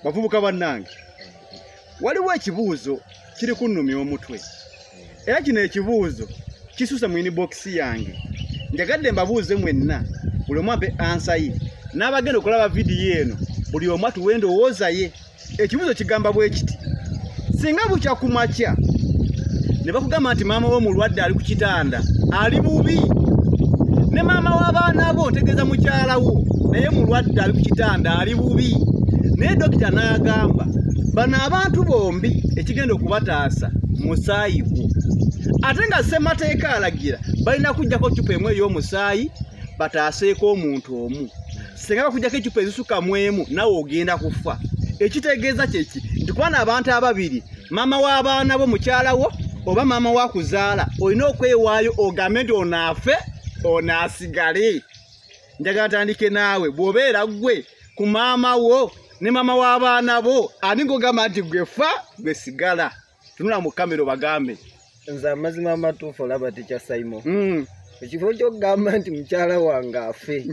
Bavubuka bannange, waliwo ekibuuzo kiri kunnumya omutwe, era kino ekibuuzo kisuuse mu inbox yange. Njagadde mbabuuze mwenna, buli omu ampe ansa ye, n'abagenda okulaba vidiyo eno buli omu atuwe endowooza ye. Ekibuuzo kigamba bwe kiti: singa bukya ku makya ne bakugamba nti maama wo mulwadde ali ku kitanda ali bubi, ne maama w'abaana bo ntegeeza mukyala wo naye mulwadde ali ku kitanda ali bubi, naye dokita n'agamba bano abantu bombi ekigenda okubataasa musaayi gwo, ate nga ssemateeka alagira balina kuggyako eccupa emu ey'omusaayi bataaseeko omuntu omu. Singa bakuggyako eccupa ezisukka mu emu naawe ogenda kufa. Ekitegeeza kyeki nti kubana abantu ababiri, maama w'abaana bo mukyala wo oba maama wa kuzaala, olina okwewaayo ogambe nti ono afe ono asigale. Njagala tandike naawe, bw'obeera ggwe ku maama wo ne maama w'abaana bo, ani ng'ogamba nti gwe fa gwe sigala? Tunula mu kamera obagambe. Nze amazima amatuufu olaba tekya Simon. Ekifo ky'okugamba nti mukyala wange afe,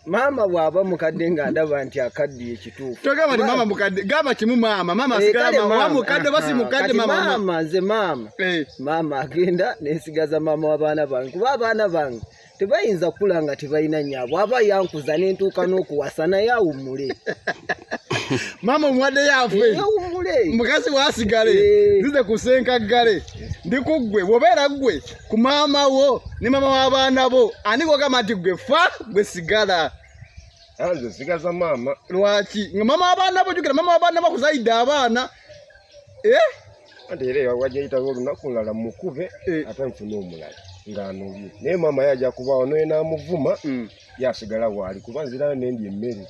maama bw'aba mukadde ng'andaba nti akaddiye kituufu. Togamba nti maama mukadde, gamba kimu maama, maama asigala maama, mukadde oba si mukadde maama. Maama nze maama, maama agenda nensigaza maama w'abaana bange, kuba abaana bange tebayinza kukula nga tebalina nnyaabwe. Aba yankuza n'entuuka n'okuwasa naye awummule. Maama omuwadde yafe, mukazi waasigale, nzize kusenkaggale. Ndi ku ggwe, bw'obeera ggwe ku maama wo ne maama w'abaana bo, ani gw'ogamba nti gwe fa gwe sigala? Nze sigaza maama. Lwaki? Nga maama w'abaana bo, jjukira maama w'abaana bakuzaalidde abaana. Ate era wajja yitawo olunaku lulala mukube ate nfune omulala ng'anobye, naye maama yajja kubaawo naye n'amuvuma yasigala waali, kuba nzirayo n'endya emmere.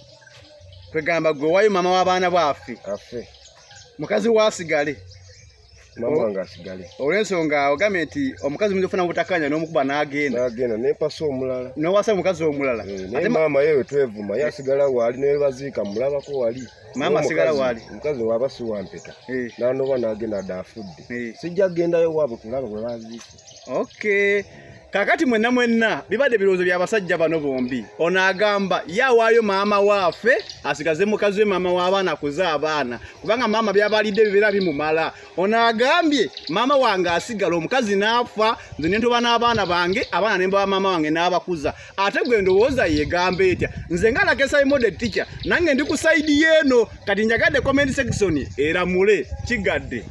Kwegamba gwe waayo maama w'abaana bwaffe afe, mukazi waasigale, maama wange asigale. Olw'ensonga ogambye nti omukazi muyinza ofuna butakkaanya n'omukuba n'agenda, n'agenda nempasa omulala, n'owasa omukazi omulala. Naye maama yewe twevuma yasigala waali, naye baziika mulabako wali. Maama asigala waali, omukazi waba si wampeta n'anoba n'agenda dda afudde, sijja kugendayo waabwe kulaba bwe baziise. Okay. Kakati mwenna mwenna bibadde birowoozo by'abasajja bano bombi. Ono agamba yawaayo maama waffe asigaze mukazi we maama w'abaana akuze abaana, kubanga maama by'abalidde bibeera bimumala. Ono agambye maama wange asigala, omukazi n'afa, nze ne ntoba n'abaana bange, abaana ne mbawa maama wange n'abakuza. Ate gwe ndowooza yegamba etya? Nze nga Lucky Simon the teacher, nange ndi ku sayidi y'eno. Kati njagadde comment section eramule kigadde.